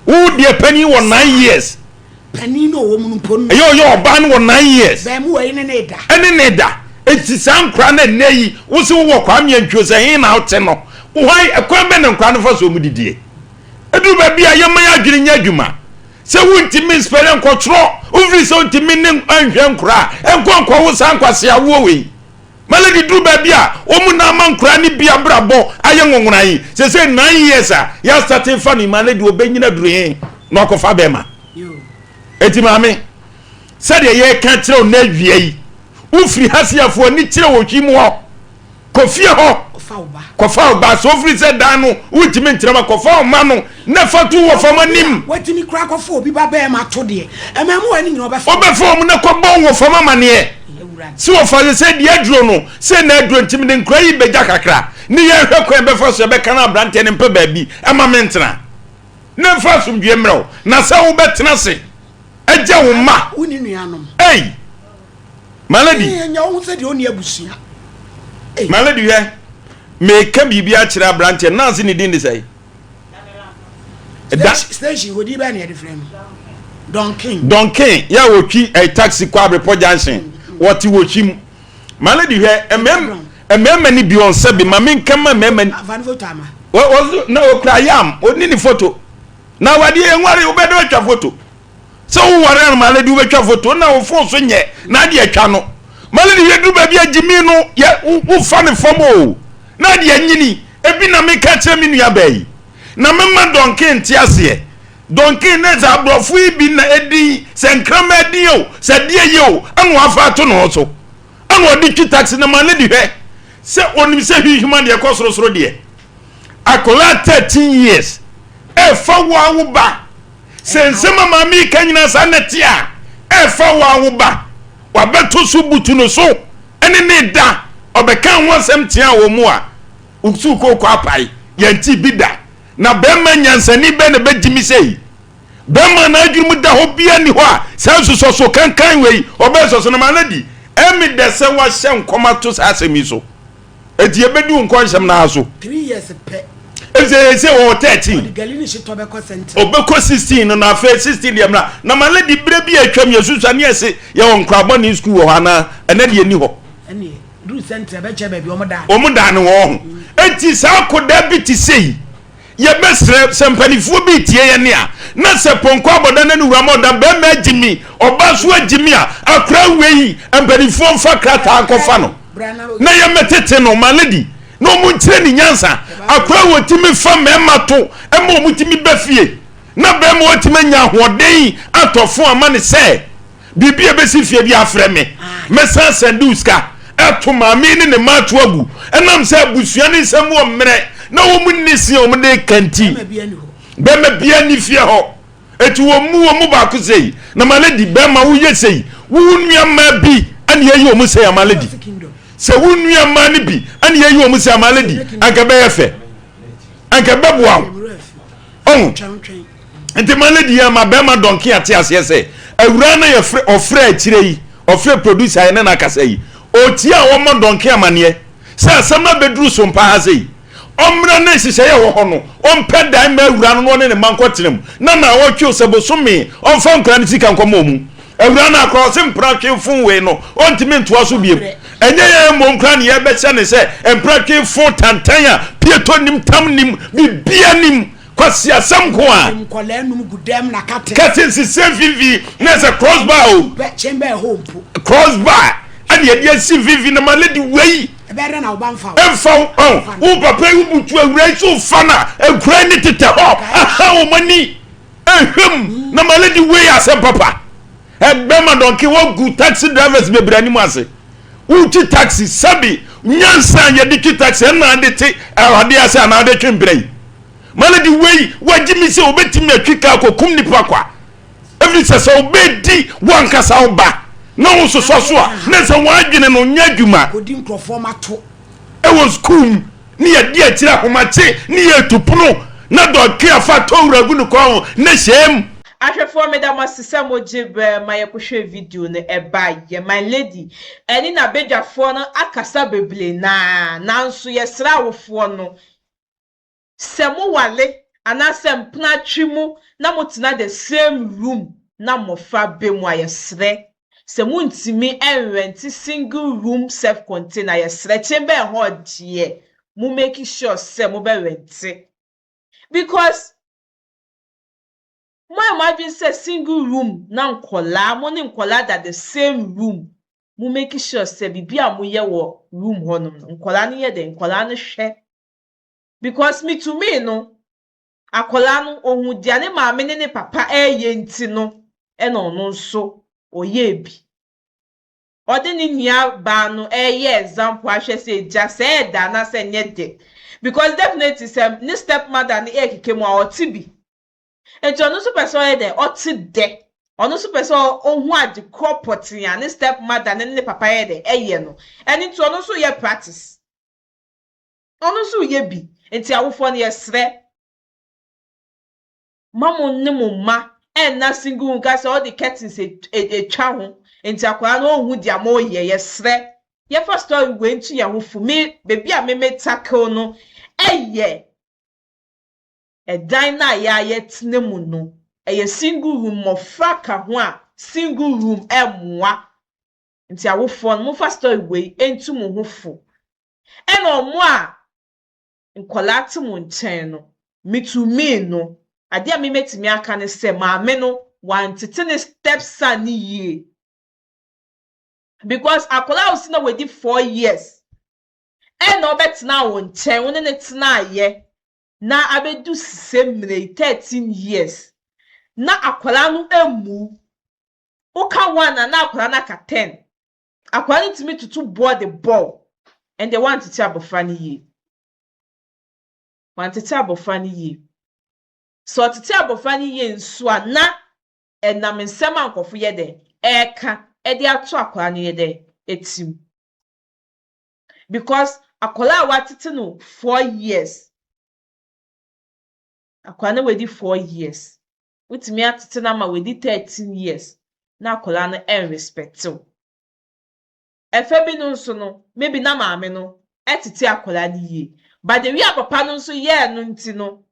wo deɛ panin wɔ 9 years panin no ɔwɔ mu no mpo no ɛyɛ ɔyɛ ɔbaa no wɔ 9 years bɛɛmuwa yi ne ne da ɛne ne da eti saa nkoraa no ɛnɛ yi wo se wowɔ Kwame Antwio sɛ he na wote no hwan ɛkwan bɛ na nkoraa no fa so ɔmo didie ɛduru baabi a yɛma yɛ adwene nyɛ adwuma Sɛ wontumi nspɛlɛ nkɔtwerɛ, wofiri sɛ wontumi ne nhwɛ nkora a, nkɔ nkɔwo saa nkwaseawoɔ wei. Melody duru baabi a, wɔn na ama nkora ne bi abrabɔ ayɛ nwonwona yi. Sese 9 years a yɛastate fa no yi, Melody ɔbɛnyina duru he na wakɔfa bɛrima. Eti maame, sɛdeɛ yɛreka kyerɛ wo na awia yi, wofiri ha se afoɔ ani kyerɛ wɔ hwim hɔ. Kɔ fie hɔ kɔfa wo ba. Sɛ ofiri sɛ dan no wontumi ntena mu a, kɔfa wo mma no na fa to wɔ fam anim. Watumi koraa kɔfa obi ba bɛrima to deɛ, mmaamua no nyinaa ɔbɛfa. Ɔbɛfa wɔn na kɔbɔ wɔ fam amaneɛ. Sɛ wɔfa sɛ sɛ deɛ aduro no, sɛ na aduro nti mede nkura yi bɛgya kakra ne yɛnhwɛ kwan bɛfa so yɛbɛka no aberanteɛ no mpɛ baabi ɛma mentena na mfa asomdwoeɛ mmerɛ wo na sɛ wobɛtena ase agya wo mma. Wonni nuanom. Ei! My lady. Nya wo ho sɛ deɛ ɔnni abusua. My lady hwɛ, meka biribi akyerɛ aberanteɛ, nurse ne din de sɛn? Da. Station hɔ din bɛn na yɛde frɛ no? Donkin. Donkin, yɛ a wɔtwi eh, taxi kɔ Abrepɔ junction, wɔte wɔtwi mu. My lady hwɛ, mmarima ni bi wɔn sɛbi, ma menka ma mmarima ni. Afa ne foto ama. Na ɔkura yam, ɔni ne foto. Na awadeɛ yɛn nware, wobɛdɛ atwa foto. Sɛ wo ware a maame de wobɛtwa foto na wo fon so nyɛ na ade atwa no. Maame de yɛduru baabi a gyimi no yɛ wofa ne fam o na ade anyini. Ebi na meka kyerɛ me nua baa yi. Na mema Donkin nte aseɛ. Donkin ne sɛ aborɔfo yi bi na edin sɛ nkraman din o sɛ deɛ yɛ o ɛna wafa ato ne ho so. Ɛna ɔde twi taxi na maame de hwɛ sɛ onim sɛ hwihwima deɛ ɛkɔ sorosoro deɛ. Akwadaa 13 years ɛfa wo a wo ba. Sɛ nsɛm a maame yi ka nyinaa saa na ɛte a, ɛfa wo a wo ba wabɛto so butu no so ne ne da ɔbɛka ho asɛm tea wɔ mu a, wo sukooko apae. Yɛnte bi da. Na bɛrima nyansani bɛn na ɛbɛgye me sei? Bɛrima a n'adwene mu da hɔ biara nni hɔ a saa nsosɔso kankan wei ɔbɛsɔ so no ma no adi. Ɛme dɛ sɛ woahyɛ nkɔm ato saa asɛm yi so. Enti yɛbɛdi wo nkɔnhyɛm no ara so. Ɛfisɛ sɛ wɔwɔ 13. Ɔbɛkɔ 16 no na afei 16 deɛ mmra. Na ma lady berɛ bi a atwam yɛsusua ne yɛse yɛwɔ nkorabɔne sukuu wɔ hɔ anaa ɛnɛ deɛ ɛni hɔ. Wɔn daa no wɔn ho. Enti saa akɔdaa bi te sei yɛbɛsrɛ sɛ mpanimfoɔ bi retie yɛn a na sɛ pɔnkɔ abɔda na ne wura ma ɔda bɛrima agye mi ɔba so agye mi a akora wei mpanimfoɔ mfa krataa nkɔfa no na yɛmmɛtete no ma lady na wɔn nkyerɛ ne nyansa. Akora wɔ tumi fa mmarima to ma wɔn tumi ba fie na barima wɔtumi anya ahoɔden atɔ fo ama ne sɛ biribi a ɛbɛsi fie bi afrɛ me mɛsan sɛnde wo sika ɛto maame ne ne mma ato agu ɛnam sɛ abusua ne nsɛm wɔ mmerɛ na wɔn nni se wɔn de ka nti bɛrima bia ni fie hɔ. Eti wɔn mu wɔn mu baako sei, na ma lady bɛrima woyɛ sei, wo nua mmaa bi ɛna yɛyi wɔn sei ama lady. Sɛ wo nua mmaa no bi ɛna yɛyi wɔn sei ama lady, anka bɛyɛ fɛ, anka bɛboa wo. Ɔho nti ma lady yɛ ma bɛrima dɔnke ate aseɛ sɛ awuraa no yɛfrɛ ɔfrɛ akyire yi ɔfrɛ producer yɛ ne no akasa yi ɔtie a wɔmmɔ dɔnke amaneɛ sɛ asɛm no abɛduru so mpa ha sei. Ɔmmra na nhyehyɛe a ɛwɔ hɔ no, ɔmpɛ dan mma awuraa no na ɔne ne mma nkɔtena mu, na naawɔtwe o, sɛ bosome, ɔmfa nkwadaa no sika nkɔma wɔn. Awuraa no akora, ɔse mpratwe fon wei no, ɔntumi ntoa so biom. Ɛnyɛ yɛn mmom koraa na yɛbɛhyɛ no sɛ mpratwe fon tantan a pieto nnim, tam nnim, biribiara nnim. Kwasiasɛm nko a. Nkwadaa num gu dɛm na kate. Kate nsesɛ mfimfini na ɛsɛ cross bar o. Kyɛn bɛɛ hɔ mpo. Cross bar ɛna yɛde asi mfimfini na ma lady wei. Ɛbɛyɛ dɛ na wo ba nfa wo. Ɛnfa wo ɔn wo papa yi wo butu awura yi so fa na nkura ne tetɛ hɔ aha wɔn ani ehwɛ mu na ma lady wei asɛm papa. Ɛbɛma dɔnke wɔgu taxi drivers bebree anim ase. Wotwi taxi sɛbi nyansa a yɛde twi taxi ɛna ade te adeɛ ase anaa ade twe mpena yi. Malady wei wagye mi sɛ obetumi atwi kaa kɔkum nipa kwa. Ɛfiri sɛ sɛ obedi wankasa wo ba na wo sosɔ so a na sɛ wɔn adwene no nyɛ adwuma. Kɔdi nkurɔfoɔ ma to. Ɛwɔ sukuu mu ne yɛde akyire ahomakye ne yɛtu pono na dɔke afa towura gu ne kɔn ho ne hyɛm. Ahwɛfoɔ meda mo ase sɛ mo gye berɛ ma yɛkɔ hwɛɛ video no ɛba yɛ my lady ɛne nabadwafoɔ no akasa bebree naa nanso yɛsrɛ awofoɔ no Sɛ mo wale anaasɛ mpena twe mu na mo tena the same room na mmɔfra bɛ mu a yɛsrɛ sɛ mo ntumi nrɛnte single room self contain a yɛsrɛ chamber and hall deɛ mo make sure sɛ mo bɛ rɛnte because mo ayɛ mo adwene sɛ single room na nkɔlaa mo ne nkɔlaa da the same room mo make sure sɛ biribi a mo yɛ wɔ room hɔ nom no nkɔlaa no yɛ dɛn nkɔlaa no hwɛ. Because me to me no, akwadaa no ɔhu deɛ ne maame ne ne papa reyɛ nti no ɛna ɔno nso ɔyɛɛ bi. Ɔde ne nua baa no reyɛ example ahwɛ sɛ agya sɛ ɛyɛ dɛ anaasɛ ɛnyɛ dɛ. Because definitely sɛ ne step mother no rekeka mu a ɔte bi. Nti ɔno nso pɛ sɛ ɔyɛ dɛ ɔte dɛ. Ɔno nso pɛ sɛ ɔhu ade korɔ pɔtee a ne step mother ne ne papa yɛ dɛ ɛyɛ no. Ɛno nti ɔno nso reyɛ practice. Ɔno nso reyɛ bi. Nti awofoɔ no yɛsrɛ ma mo ne mo mma ɛnna single room ka sɛ ɔde curtains atwa ho nti akwadaa no ɔnhu deɛ moreyɛ. Yɛsrɛ yɛmfa story wei nto yɛn ho fo. Me baabi a me me tackle no ɛyɛ ɛdan no a yɛ a yɛtena mu no ɛyɛ single room mmɔfra ka ho a single room ɛmmoa. Nti awofoɔ no momfa story wei nto mo ho fo. Ɛna ɔmo a nkwadaa te mo nkyɛn no, me to me no, adeɛ a me mɛtumi aka ne sɛ maame no wantete ne step son no yie. Because akwadaa a wosi na wadi 4 years ɛna ɔbɛtenaa wo nkyɛn, wo ne no tenaayɛ na abɛdu sisɛ mmerɛ yi 13 years na akwadaa no mmu. Woka one a na akwadaa no aka 10. Akwadaa no tumi toto boɔ de bɔ wo. Ɛndeɛ woantete abɔfra no yie. Wantete abɔfra no yie. Sɛ ɔtete abɔfra no yie nso a na ɛnam nsɛm a nkurɔfo yɛ dɛn ɛreka de ato akwadaa no yɛ dɛn tirim. Because akwadaa a watete no 4 years, akwadaa no wadi 4 years, wotumi atete no ama wadi 13 years na akwadaa no ɛnrespect wo. Ɛfa bi no nso no, maybe na maame no ɛtete akwadaa no yie. But the way a papa no nso yɛɛ no nti no,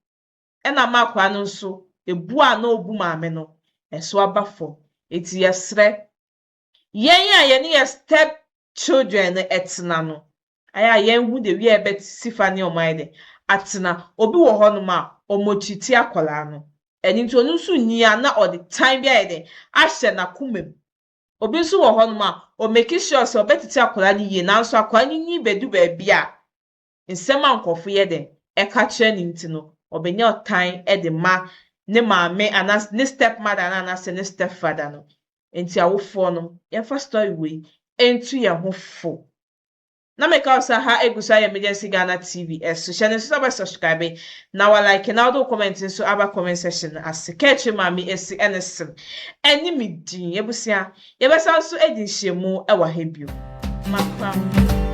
ɛna ama akwadaa no nso, ebu a na ɔbu maame no, ɛso aba fam. Enti yɛsrɛ, yɛn a yɛne yɛ step children no ɛtena no, ayɛ a yɛnhu the way a yɛbɛsi fa ne wɔn ayɛ dɛ atena. Obi wɔ hɔnom a, ɔmɔkyiti akwadaa no. Ɛno nti ɔno nso nyi a na ɔde tan bi ayɛ dɛ ahyɛ n'akoma mu. Obi nso wɔ hɔnom a, ɔmake sure sɛ ɔbɛtete akwadaa no yie nanso akwadaa no nyi bɛdu baabi a nsɛm a nkurɔfo yɛ dɛ ɛka kyerɛ ne nti no, ɔbɛnya ɔtan de ma ne maame anaa ne step mother no anaasɛ ne step father no. Nti awofoɔ no, yɛmfa story wei ntu yɛn ho fo. Na meka wo sɛ ha egu so ayɛ Emergency Ghana TV ɛso. Hyɛ ne nso sɛ wobɛ subscribe na wa like na wode wo comment nso aba comment section no ase. Kɛkyerɛ maame esi ɛne sem ɛne me din. Ebusua, yɛbɛsan nso adi nhyiamu ɛwɔ ha bio. Makram.